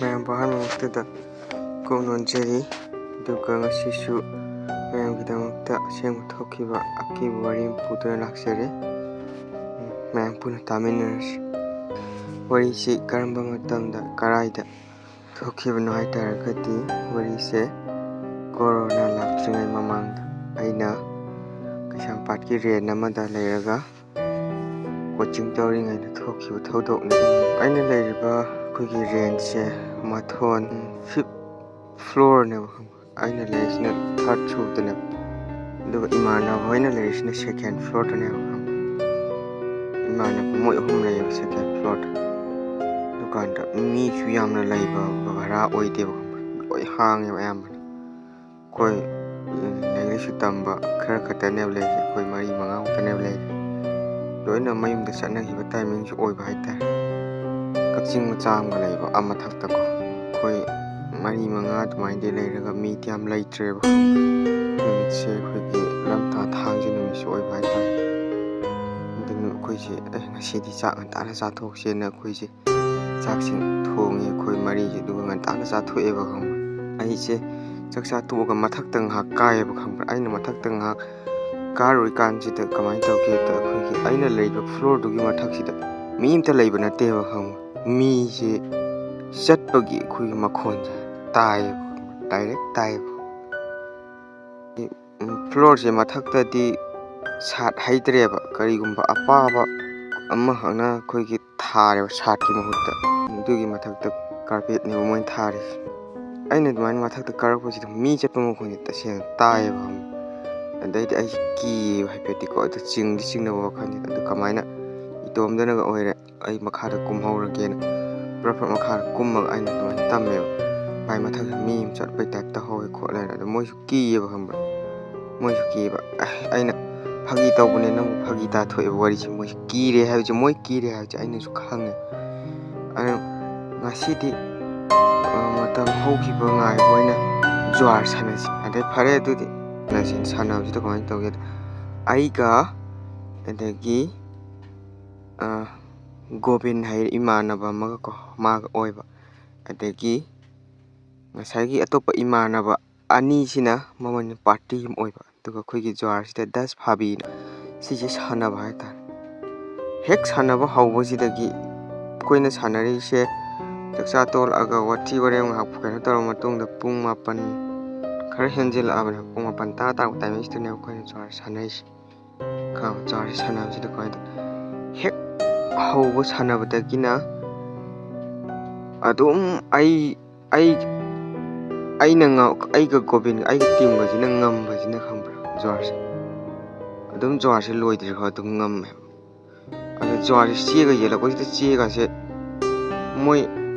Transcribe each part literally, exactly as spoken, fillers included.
ꯃꯌꯥꯝꯕꯨ ꯑꯍꯥꯟꯕ ꯃꯛꯇꯗ ꯀꯣꯛ ꯅꯣꯟꯖꯔꯤ꯫ ꯑꯗꯨꯒ ꯉꯁꯤꯁꯨ ꯃꯌꯥꯝꯒꯤꯗꯃꯛꯇ ꯑꯁꯦꯡꯕ ꯊꯣꯛꯈꯤꯕ ꯑꯀꯤꯕ ꯋꯥꯔꯤ ꯑꯃ ꯄꯨꯗꯨꯅ ꯂꯥꯛꯆꯔꯦ꯫ ꯃꯌꯥꯝ ꯄꯨꯟꯅ ꯇꯥꯃꯤꯟꯅꯔꯁꯤ꯫ ꯋꯥꯔꯤꯁꯤ ꯀꯔꯝꯕ ꯃꯇꯝꯗ ꯀꯔꯥꯏꯗ ꯊꯣꯛꯈꯤꯕꯅꯣ ꯍꯥꯏ ꯇꯥꯔꯒꯗꯤ, ꯋꯥꯔꯤꯁꯦ ꯀꯣꯔꯣꯅꯥ ꯂꯥꯛꯇ꯭ꯔꯤꯉꯩ ꯃꯃꯥꯡꯗ ꯑꯩꯅ ꯀꯩꯁꯥꯝꯄꯥꯠꯀꯤ ꯔꯦꯟ ꯑꯃꯗ ꯂꯩꯔꯒ ꯀꯣꯆꯤꯡ ꯇꯧꯔꯤꯉꯩꯗ ꯊꯣꯛꯈꯤꯕ ꯊꯧꯗꯣꯛꯅꯤ꯫ ꯑꯩꯅ ꯂꯩꯔꯤꯕ ꯑꯩꯈꯣꯏꯒꯤ ꯔꯦꯟꯁꯦ ꯃꯊꯣꯟ ꯐꯤꯐ ꯐ꯭ꯂꯣꯔꯅꯦꯕ, ꯈꯪꯕ꯭ꯔꯥ? ꯑꯩꯅ ꯂꯩꯔꯤꯁꯤꯅ ꯊꯥꯔꯠ ꯁꯨꯕꯗꯅꯦꯕ, ꯑꯗꯨꯒ ꯏꯃꯥꯟꯅꯕ ꯍꯣꯏꯅ ꯂꯩꯔꯤꯁꯤꯅ ꯁꯦꯀꯦꯟ ꯐ꯭ꯂꯣꯔꯗꯅꯦꯕ, ꯈꯪꯕ꯭ꯔꯥ? ꯏꯃꯥꯟꯅꯕ ꯃꯣꯏ ꯑꯍꯨꯝ ꯂꯩꯌꯦꯕ ꯁꯦꯀꯦꯟ ꯐ꯭ꯂꯣꯔꯗ꯫ ꯑꯗꯨꯀꯥꯟꯗ ꯃꯤꯁꯨ ꯌꯥꯝꯅ ꯂꯩꯕ ꯚꯔꯥ ꯑꯣꯏꯗꯦꯕ, ꯈꯪꯕ꯭ꯔꯥ? ꯂꯣꯏ ꯍꯥꯡꯉꯦꯕ ꯑꯌꯥꯝꯕꯅ꯫ ꯑꯩꯈꯣꯏ ꯂꯥꯏꯔꯤꯛ ꯂꯥꯏꯁꯨ ꯇꯝꯕ ꯈꯔ ꯈꯛꯇꯅꯦꯕ ꯂꯩꯔꯤꯁꯦ, ꯑꯩꯈꯣꯏ ꯃꯔꯤ ꯃꯉꯥꯃꯨꯛꯇꯅꯦꯕ ꯂꯩꯔꯤꯁꯦ꯫ ꯂꯣꯏꯅ ꯃꯌꯨꯝꯗ ꯆꯠꯅꯈꯤꯕ ꯇꯥꯏꯃꯤꯡꯁꯨ ꯑꯣꯏꯕ ꯍꯥꯏꯇꯥꯔꯦ꯫ ꯀꯛꯆꯤꯡ ꯃꯆꯥ ꯑꯃꯒ ꯂꯩꯕ, ꯑꯥ ꯃꯊꯛꯇꯀꯣ꯫ ꯑꯩꯈꯣꯏ ꯃꯔꯤ ꯃꯉꯥ ꯑꯗꯨꯃꯥꯏꯅꯗꯤ ꯂꯩꯔꯒ ꯃꯤꯗꯤ ꯌꯥꯝ ꯂꯩꯇ꯭ꯔꯦꯕ꯫ ꯅꯨꯃꯤꯠꯁꯦ ꯑꯩꯈꯣꯏꯒꯤ ꯂꯝꯇꯥ ꯊꯥꯡꯖ ꯅꯨꯃꯤꯠꯁꯨ ꯑꯣꯏꯕ ꯍꯥꯏꯇꯥꯔꯦ꯫ ꯑꯗꯨꯅ ꯑꯩꯈꯣꯏꯁꯦ, "ꯑꯦ, ꯉꯁꯤꯗꯤ ꯆꯥꯛ ꯉꯟꯇꯥꯅ ꯆꯥꯊꯣꯛꯁꯦꯅ" ꯑꯩꯈꯣꯏꯁꯦ ꯆꯥꯛꯁꯤꯡ ꯊꯣꯡꯉꯦ ꯑꯩꯈꯣꯏ ꯃꯔꯤꯁꯦ, ꯑꯗꯨꯒ ꯉꯟꯇꯥꯅ ꯆꯥꯊꯣꯛꯑꯦꯕ, ꯈꯪꯕ꯭ꯔꯥ? ꯑꯩꯁꯦ ꯆꯥꯛ ꯆꯥ ꯇꯣꯛꯑꯒ ꯃꯊꯛꯇ ꯉꯥꯏꯍꯥꯛ ꯀꯥꯏꯌꯦꯕ, ꯈꯪꯕ꯭ꯔꯥ? ꯑꯩꯅ ꯃꯊꯛꯇ ꯉꯥꯏꯍꯥꯛ ꯀꯥꯔꯨꯔꯤꯀꯥꯟꯁꯤꯗ ꯀꯃꯥꯏꯅ ꯇꯧꯒꯦꯗ, ꯑꯩꯈꯣꯏꯒꯤ ꯑꯩꯅ ꯂꯩꯕ ꯐ꯭ꯂꯣꯔꯗꯨꯒꯤ ꯃꯊꯛꯁꯤꯗ ꯃꯤ ꯑꯝꯇ ꯂꯩꯕ ꯅꯠꯇꯦꯕ, ꯈꯪꯕ꯭ꯔꯥ? ꯃꯤꯁꯦ ꯆꯠꯄꯒꯤ ꯑꯩꯈꯣꯏꯒꯤ ꯃꯈꯣꯟꯁꯦ ꯇꯥꯏꯌꯦꯕ, ꯗꯥꯏꯔꯦꯛ ꯇꯥꯏꯌꯦꯕ꯫ ꯎꯝ, ꯐ꯭ꯂꯣꯔꯁꯦ ꯃꯊꯛꯇꯗꯤ ꯁꯥꯠ ꯍꯩꯇ꯭ꯔꯦꯕ, ꯀꯔꯤꯒꯨꯝꯕ ꯑꯄꯥꯕ ꯑꯃꯈꯛꯅ ꯑꯩꯈꯣꯏꯒꯤ ꯊꯥꯔꯦꯕ ꯁꯥꯠꯀꯤ ꯃꯍꯨꯠꯇ꯫ ꯑꯗꯨꯒꯤ ꯃꯊꯛꯇ ꯀꯥꯔꯄꯦꯠꯅꯦꯕ ꯃꯣꯏꯅ ꯊꯥꯔꯤꯁꯦ꯫ ꯑꯩꯅ ꯑꯗꯨꯃꯥꯏꯅ ꯃꯊꯛꯇ ꯀꯥꯔꯛꯄꯁꯤꯗ ꯃꯤ ꯆꯠꯄ ꯃꯈꯣꯟꯁꯦ ꯇꯁꯦꯡꯅ ꯇꯥꯏꯌꯦꯕ, ꯈꯪꯕ꯭ꯔꯥ? ꯑꯗꯩꯗꯤ ꯑꯩꯁꯦ ꯀꯤꯌꯦꯕ ꯍꯥꯏꯐꯦꯠꯇꯤꯀꯣ, ꯑꯗꯨ ꯆꯤꯡꯗꯤ ꯆꯤꯡꯅꯕ ꯋꯥꯈꯜꯁꯦ꯫ ꯑꯗꯨ ꯀꯃꯥꯏꯅ ꯏꯇꯣꯝꯗꯅꯒ ꯑꯣꯏꯔꯦ, ꯑꯩ ꯃꯈꯥꯗ ꯀꯨꯝꯍꯧꯔꯒꯦꯅ ꯄ꯭ꯔꯞ ꯄ꯭ꯔꯞ ꯃꯈꯥꯗ ꯀꯨꯝꯃꯒ ꯑꯩꯅ ꯑꯗꯨꯃꯥꯏꯅ ꯇꯝꯃꯦꯕ꯫ "ꯚꯥꯏ, ꯃꯊꯛꯇ ꯃꯤ ꯑꯃ ꯆꯠꯄꯩ ꯇꯥꯏꯞ ꯇꯧꯍꯧꯋꯦ" ꯈꯣꯠꯂꯦꯅ꯫ ꯑꯗꯣ ꯃꯣꯏꯁꯨ ꯀꯤꯌꯦꯕ, ꯈꯪꯕ꯭ꯔꯥ? ꯃꯣꯏꯁꯨ ꯀꯤꯌꯦꯕ꯫ ꯑꯩꯅ ꯐꯥꯒꯤ ꯇꯧꯕꯅꯦ, ꯅꯪꯕꯨ ꯐꯥꯒꯤ ꯇꯥꯊꯣꯛꯑꯦꯕ ꯋꯥꯔꯤꯁꯦ꯫ ꯃꯣꯏꯁꯨ ꯀꯤꯔꯦ ꯍꯥꯏꯕꯁꯦ, ꯃꯣꯏ ꯀꯤꯔꯦ ꯍꯥꯏꯕꯁꯦ ꯑꯩꯅꯁꯨ ꯈꯪꯉꯦ꯫ ꯑꯗꯣ ꯉꯁꯤꯗꯤ, ꯑ, ꯃꯇꯝ ꯍꯧꯈꯤꯕ ꯉꯥꯏꯕ ꯑꯣꯏꯅ ꯖ꯭ꯋꯥꯔ ꯁꯥꯟꯅꯁꯤ꯫ ꯑꯗꯩ ꯐꯔꯦ, ꯑꯗꯨꯗꯤ ꯁꯥꯟꯅꯁꯤ꯫ ꯁꯥꯟꯅꯕꯁꯤꯗ ꯀꯃꯥꯏꯅ ꯇꯧꯒꯦꯗ, ꯑꯩꯒ, ꯑꯗꯒꯤ, ꯑ, ꯒꯣꯕꯤꯟ ꯍꯥꯏꯔ ꯏꯃꯥꯟꯅꯕ ꯑꯃꯒ ꯀꯣ, ꯃꯥꯒ ꯑꯣꯏꯕ꯫ ꯑꯗꯒꯤ ꯉꯁꯥꯏꯒꯤ ꯑꯇꯣꯞꯄ ꯏꯃꯥꯟꯅꯕ ꯑꯅꯤꯁꯤꯅ ꯃꯃꯟ ꯄꯥꯔꯇꯤ ꯑꯃ ꯑꯣꯏꯕ, ꯑꯗꯨꯒ ꯑꯩꯈꯣꯏꯒꯤ ꯖ꯭ꯋꯥꯔꯁꯤꯗ ꯗꯁ ꯐꯥꯕꯤꯅ ꯁꯤꯁꯦ ꯁꯥꯟꯅꯕ ꯍꯥꯏꯇꯥꯔꯦ꯫ ꯍꯦꯛ ꯁꯥꯟꯅꯕ ꯍꯧꯕꯁꯤꯗꯒꯤ ꯑꯩꯈꯣꯏꯅ ꯁꯥꯟꯅꯔꯤꯁꯦ ꯆꯥꯛꯆꯥ ꯇꯣꯂꯛꯑꯒ ꯋꯥꯊꯤ ꯋꯥꯔꯦꯝ ꯉꯥꯏꯍꯥꯛ ꯀꯩꯅꯣ ꯇꯧꯔꯕ ꯃꯇꯨꯡꯗ ꯄꯨꯡ ꯃꯥꯄꯟ ꯈꯔ ꯍꯦꯟꯖꯤꯜꯂꯛꯑꯕꯅꯦ, ꯄꯨꯡ ꯃꯥꯄꯟ ꯇꯔꯥ ꯇꯥꯔꯛꯄ ꯇꯥꯏꯃꯤꯡꯁꯤꯗꯅꯦ ꯑꯩꯈꯣꯏꯅ ꯖ꯭ꯋꯥꯔ ꯁꯥꯟꯅꯔꯤꯁꯦ꯫ ꯈꯪꯉꯕ? ꯖ꯭ꯋꯥꯔꯁꯦ ꯁꯥꯟꯅꯕꯁꯤꯗ ꯀꯃꯥꯏꯅ ꯇꯧ-, ꯍꯦꯛ ꯍꯧꯕ ꯁꯥꯟꯅꯕꯗꯒꯤꯅ ꯑꯗꯨꯝ ꯑꯩ ꯑꯩ ꯑꯩꯅ ꯉ-, ꯑꯩꯒ ꯒꯣꯕꯤꯟ, ꯑꯩꯒꯤ ꯇꯤꯝꯒꯁꯤꯅ ꯉꯝꯕꯁꯤꯅ, ꯈꯪꯕ꯭ꯔꯥ, ꯖ꯭ꯋꯥꯔꯁꯦ꯫ ꯑꯗꯨꯝ ꯖ꯭ꯋꯥꯔꯁꯦ ꯂꯣꯏꯗ꯭ꯔꯤꯐꯥꯎ ꯑꯗꯨꯝ ꯉꯝꯃꯦ꯫ ꯑꯗ ꯖ꯭ꯋꯥꯔꯁꯦ ꯆꯦꯒ ꯌꯦꯜꯂꯛꯄꯁꯤꯗ, ꯆꯦꯒꯁꯦ ꯃꯣꯏ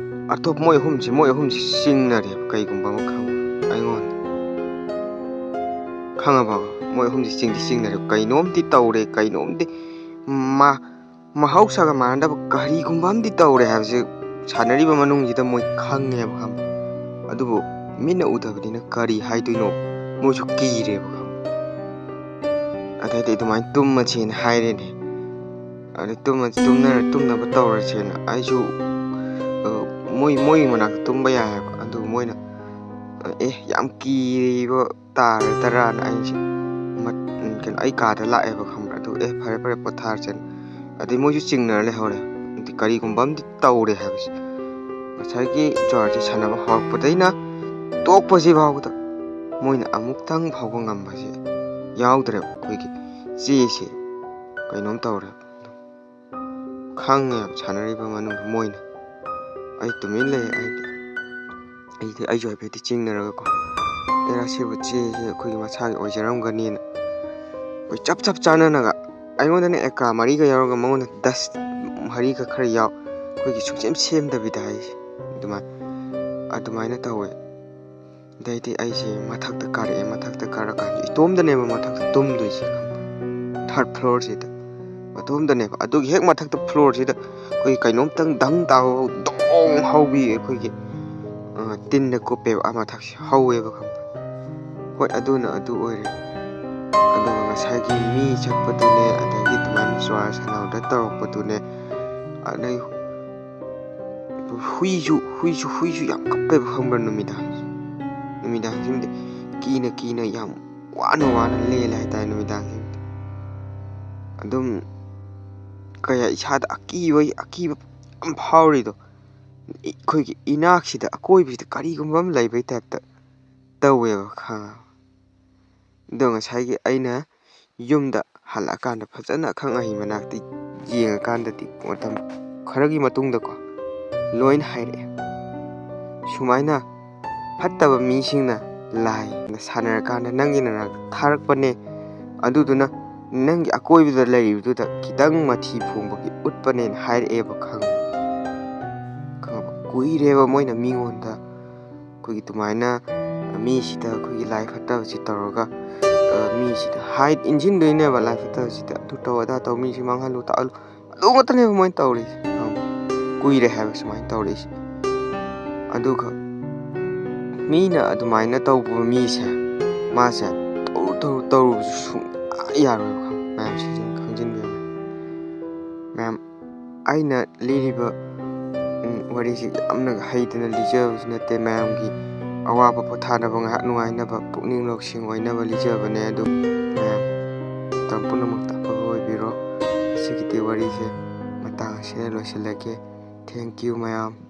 ꯑꯇꯣꯞ-, ꯃꯣꯏ ꯑꯍꯨꯝꯁꯦ, ꯃꯣꯏ ꯑꯍꯨꯝꯁꯦ ꯆꯤꯡꯅꯔꯦꯕ, ꯀꯩꯒꯨꯝꯕ ꯑꯃ ꯈꯪꯕ ꯑꯩꯉꯣꯟꯗ꯫ ꯈꯪꯉꯕ? ꯃꯣꯏ ꯑꯍꯨꯝꯁꯦ ꯆꯤꯡꯗꯤ ꯆꯤꯡꯅꯔꯦꯕ꯫ ꯀꯩꯅꯣꯝꯗꯤ ꯇꯧꯔꯦ, ꯀꯩꯅꯣꯝꯗꯤ ꯃꯥ-, ꯃꯍꯧꯁꯥꯒ ꯃꯥꯟꯅꯗꯕ ꯀꯔꯤꯒꯨꯝꯕ ꯑꯃꯗꯤ ꯇꯧꯔꯦ ꯍꯥꯏꯕꯁꯦ ꯁꯥꯟꯅꯔꯤꯕ ꯃꯅꯨꯡꯁꯤꯗ ꯃꯣꯏ ꯈꯪꯉꯦꯕ, ꯈꯪꯕ꯫ ꯑꯗꯨꯕꯨ ꯃꯤꯠꯅ ꯎꯗꯕꯅꯤꯅ ꯀꯔꯤ ꯍꯥꯏꯗꯣꯏꯅꯣ ꯃꯣꯏꯁꯨ ꯀꯤꯔꯦꯕ, ꯈꯪꯕ꯫ ꯑꯗꯩꯗꯤ ꯑꯗꯨꯃꯥꯏꯅ ꯇꯨꯝꯃꯁꯦꯅ ꯍꯥꯏꯔꯦꯅꯦ꯫ ꯑꯗꯩ ꯇꯨꯝꯃ-, ꯇꯨꯝꯅꯔ-, ꯇꯨꯝꯅꯕ ꯇꯧꯔꯁꯦꯅ ꯑꯩꯁꯨ, ꯑ, ꯃꯣꯏ, ꯃꯣꯏꯒꯤ ꯃꯅꯥꯛꯇ ꯇꯨꯝꯕ ꯌꯥꯏ ꯍꯥꯏꯕ꯫ ꯑꯗꯨ ꯃꯣꯏꯅ, "ꯑꯦ, ꯌꯥꯝ ꯀꯤꯕ ꯇꯥꯔꯗ꯭ꯔꯥꯅ" ꯑꯩꯁꯦ ꯃꯠ-, ꯀꯩꯅꯣ, ꯑꯩ ꯀꯥꯗ ꯂꯥꯛꯑꯦꯕ, ꯈꯪꯕ꯭ꯔꯥ? ꯑꯗꯨ, "ꯑꯦ, ꯐꯔꯦ, ꯐꯔꯦ, ꯄꯣꯊꯥꯔꯁꯦꯅ"꯫ ꯑꯗꯩ ꯃꯣꯏꯁꯨ ꯆꯤꯡꯅꯔ ꯂꯩꯍꯧꯔꯦ꯫ ꯑꯗꯤ ꯀꯔꯤꯒꯨꯝꯕ ꯑꯃꯗꯤ ꯇꯧꯔꯦ ꯍꯥꯏꯕꯁꯦ꯫ ꯉꯁꯥꯏꯒꯤ ꯖ꯭ꯋꯥꯔꯁꯦ ꯁꯥꯟꯅꯕ ꯍꯧꯔꯛꯄꯗꯩꯅ ꯇꯣꯛꯄꯁꯤ ꯐꯥꯎꯕꯗ ꯃꯣꯏꯅ ꯑꯃꯨꯛꯇꯪ ꯐꯥꯎꯕ ꯉꯝꯕꯁꯦ ꯌꯥꯎꯗ꯭ꯔꯦꯕ꯫ ꯑꯩꯈꯣꯏꯒꯤ ꯆꯦꯁꯦ ꯀꯩꯅꯣꯝ ꯇꯧꯔꯦ꯫ ꯈꯪꯉꯦꯕ ꯁꯥꯟꯅꯔꯤꯕ ꯃꯅꯨꯡꯗ ꯃꯣꯏꯅ꯫ ꯑꯩ ꯇꯨꯃꯤꯟ ꯂꯩ꯫ ꯑꯩꯗꯤ, ꯑꯩꯗꯤ, ꯑꯩꯁꯨ ꯍꯥꯏꯐꯦꯠꯇꯤ ꯆꯤꯡꯅꯔꯒꯀꯣ, "ꯑꯦꯔꯥ, ꯁꯤꯕꯨ ꯆꯦꯁꯦ ꯑꯩꯈꯣꯏꯒꯤ ꯃꯁꯥꯒꯤ ꯑꯣꯏꯖꯔꯝꯒꯅꯤꯅ" ꯑꯩꯈꯣꯏ ꯆꯞ ꯆꯞ ꯆꯥꯟꯅꯅꯒ, ꯑꯩꯉꯣꯟꯗꯅ ꯑꯦꯀꯥ ꯃꯔꯤꯒ ꯌꯥꯎꯔꯒ ꯃꯉꯣꯟꯗ ꯗꯁ ꯃꯔꯤꯒ ꯈꯔ ꯌꯥꯎ, ꯑꯩꯈꯣꯏꯒꯤ ꯁꯨꯡꯁꯦꯝ ꯁꯦꯝꯗꯕꯤꯗ ꯍꯥꯏꯁꯦ꯫ ꯑꯗꯨꯃꯥꯏꯅ, ꯑꯗꯨꯃꯥꯏꯅ ꯇꯧꯋꯦ꯫ ꯑꯗꯩꯗꯤ ꯑꯩꯁꯦ ꯃꯊꯛꯇ ꯀꯥꯔꯛꯑꯦ꯫ ꯃꯊꯛꯇ ꯀꯥꯔꯛꯀꯥꯟꯗ ꯏꯇꯣꯝꯗꯅꯦꯕ ꯃꯊꯛꯇ ꯇꯨꯝꯗꯣꯏꯁꯦ, ꯈꯪꯕ꯭ꯔꯥ? ꯊꯥꯔꯠ ꯐ꯭ꯂꯣꯔꯁꯤꯗ ꯏꯇꯣꯝꯗꯅꯦꯕ꯫ ꯑꯗꯨꯒꯤ ꯍꯦꯛ ꯃꯊꯛꯇ ꯐ꯭ꯂꯣꯔꯁꯤꯗ ꯑꯩꯈꯣꯏꯒꯤ ꯀꯩꯅꯣꯝꯇꯪ ꯗꯪ ꯇꯥꯕ ꯗꯣꯡ ꯍꯧꯕꯤ, ꯑꯩꯈꯣꯏꯒꯤ, ꯑ, ꯇꯤꯟꯅ ꯀꯨꯞꯄꯦꯕ ꯑꯥ ꯃꯊꯛꯁꯦ ꯍꯧꯋꯦꯕ, ꯈꯪꯕ꯭ꯔꯥ? ꯍꯣꯏ, ꯑꯗꯨꯅ ꯑꯗꯨ ꯑꯣꯏꯔꯦ꯫ ꯑꯗꯨꯒ ꯉꯁꯥꯏꯒꯤ ꯃꯤ ꯆꯠꯄꯗꯨꯅꯦ, ꯑꯗꯒꯤ ꯑꯗꯨꯃꯥꯏꯅ ꯖ꯭ꯋꯥꯔ ꯁꯥꯟꯅꯕꯗ ꯇꯧꯔꯛꯄꯗꯨꯅꯦ, ꯑꯗꯩ ꯍꯨꯏꯁꯨ ꯍꯨꯏꯁꯨ ꯍꯨꯏꯁꯨ ꯌꯥꯝ ꯀꯞꯄꯦꯕ, ꯈꯪꯕ꯭ꯔꯥ? ꯅꯨꯃꯤꯗꯥꯡꯁꯦ, ꯅꯨꯃꯤꯗꯥꯡꯁꯤꯡꯗꯤ ꯀꯤꯅ ꯀꯤꯅ ꯌꯥꯝ ꯋꯥꯅ ꯋꯥꯅ ꯂꯦꯜꯂꯦ ꯍꯥꯏꯇꯥꯔꯦ ꯅꯨꯃꯤꯗꯥꯡꯁꯤꯡꯗꯤ꯫ ꯑꯗꯨꯝ ꯀꯌꯥ ꯏꯁꯥꯗ ꯑꯀꯤꯕ ꯑꯀꯤꯕ ꯌꯥꯝ ꯐꯥꯎꯔꯤꯗꯣ, ꯑꯩꯈꯣꯏꯒꯤ ꯏꯅꯥꯛꯁꯤꯗ, ꯑꯀꯣꯏꯕꯁꯤꯗ ꯀꯔꯤꯒꯨꯝꯕ ꯑꯃ ꯂꯩꯕꯩ ꯇꯥꯏꯞꯇ ꯇꯧꯋꯦꯕ, ꯈꯪꯉꯕ? ꯑꯗꯣ ꯉꯁꯥꯏꯒꯤ ꯑꯩꯅ ꯌꯨꯝꯗ ꯍꯜꯂꯛꯑꯀꯥꯟꯗ ꯐꯖꯅ ꯑꯈꯪ ꯑꯍꯩ ꯃꯅꯥꯛꯇ ꯌꯦꯡꯉꯀꯥꯟꯗꯗꯤ, ꯃꯇꯝ ꯈꯔꯒꯤ ꯃꯇꯨꯡꯗꯀꯣ, ꯂꯣꯏꯅ ꯍꯥꯏꯔꯛꯑꯦ, ꯁꯨꯃꯥꯏꯅ ꯐꯠꯇꯕ ꯃꯤꯁꯤꯡꯅ ꯂꯥꯏꯅ ꯁꯥꯟꯅꯔꯀꯥꯟꯗ ꯅꯪꯒꯤ ꯅꯅꯥꯛꯇ ꯊꯥꯔꯛꯄꯅꯦ, ꯑꯗꯨꯗꯨꯅ ꯅꯪꯒꯤ ꯑꯀꯣꯏꯕꯗ ꯂꯩꯔꯤꯕꯗꯨꯗ ꯈꯤꯇꯪ ꯃꯊꯤ ꯐꯣꯡꯕꯒꯤ ꯎꯠꯄꯅꯦꯅ ꯍꯥꯏꯔꯛꯑꯦꯕ, ꯈꯪꯉꯕ? ꯈꯪꯉꯕ? ꯀꯨꯏꯔꯦꯕ ꯃꯣꯏꯅ ꯃꯤꯉꯣꯟꯗ ꯑꯩꯈꯣꯏꯒꯤ ꯑꯗꯨꯃꯥꯏꯅ ꯃꯤꯁꯤꯗ ꯑꯩꯈꯣꯏꯒꯤ ꯂꯥꯏ ꯐꯠꯇꯕꯁꯤ ꯇꯧꯔꯒ, ꯑ, ꯃꯤꯁꯤꯗ ꯍꯥꯏꯠ ꯏꯟꯁꯤꯟꯗꯣꯏꯅꯦꯕ, ꯂꯥꯏ ꯐꯠꯇꯕꯁꯤꯗ ꯑꯗꯨ ꯇꯧ ꯑꯗꯥ ꯇꯧ, ꯃꯤꯁꯤ ꯃꯥꯡꯍꯜꯂꯨ ꯇꯥꯛꯍꯜꯂꯨ, ꯑꯗꯨ ꯉꯥꯛꯇꯅꯦꯕ ꯃꯣꯏꯅ ꯇꯧꯔꯤꯁꯦ꯫ ꯈꯪꯉꯕ? ꯀꯨꯏꯔꯦ ꯍꯥꯏꯕ ꯁꯨꯃꯥꯏꯅ ꯇꯧꯔꯛꯏꯁꯦ꯫ ꯑꯗꯨꯒ ꯃꯤꯅ ꯑꯗꯨꯃꯥꯏꯅ ꯇꯧꯕ ꯃꯤꯁꯦ, ꯃꯥꯁꯦ ꯇꯧꯔꯨ ꯇꯧꯔꯨ ꯇꯧꯔꯨꯕꯁꯨ ꯁꯨꯡꯌꯥ ꯌꯥꯔꯣꯏꯕ, ꯈꯪꯉꯕ? ꯃꯌꯥꯝ ꯁꯤꯁꯤꯅ ꯈꯪꯖꯤꯟꯕꯤꯌꯨ꯫ ꯃꯌꯥꯝ, ꯑꯩꯅ ꯂꯤꯔꯤꯕ, ꯎꯝ, ꯋꯥꯔꯤꯁꯤ ꯌꯥꯝꯅ ꯍꯩꯗꯅ ꯂꯤꯖꯕꯁꯨ ꯅꯠꯇꯦ, ꯃꯌꯥꯝꯒꯤ ꯑꯋꯥꯕ ꯄꯣꯊꯥꯅꯕ, ꯉꯥꯏꯍꯥꯛ ꯅꯨꯡꯉꯥꯏꯅꯕ, ꯄꯨꯛꯅꯤꯡ ꯂꯧꯁꯤꯡ ꯑꯣꯏꯅꯕ ꯂꯤꯖꯕꯅꯦ꯫ ꯑꯗꯨ ꯃꯌꯥꯝ, ꯃꯇꯝ ꯄꯨꯝꯅꯃꯛꯇ ꯑꯐꯕ ꯑꯣꯏꯕꯤꯔꯣ꯫ ꯉꯁꯤꯒꯤꯗꯤ ꯋꯥꯔꯤꯁꯦ ꯃꯇꯥꯡ ꯑꯁꯤꯗ ꯂꯣꯏꯁꯤꯜꯂꯒꯦ꯫ Thank you ꯃꯌꯥꯝ꯫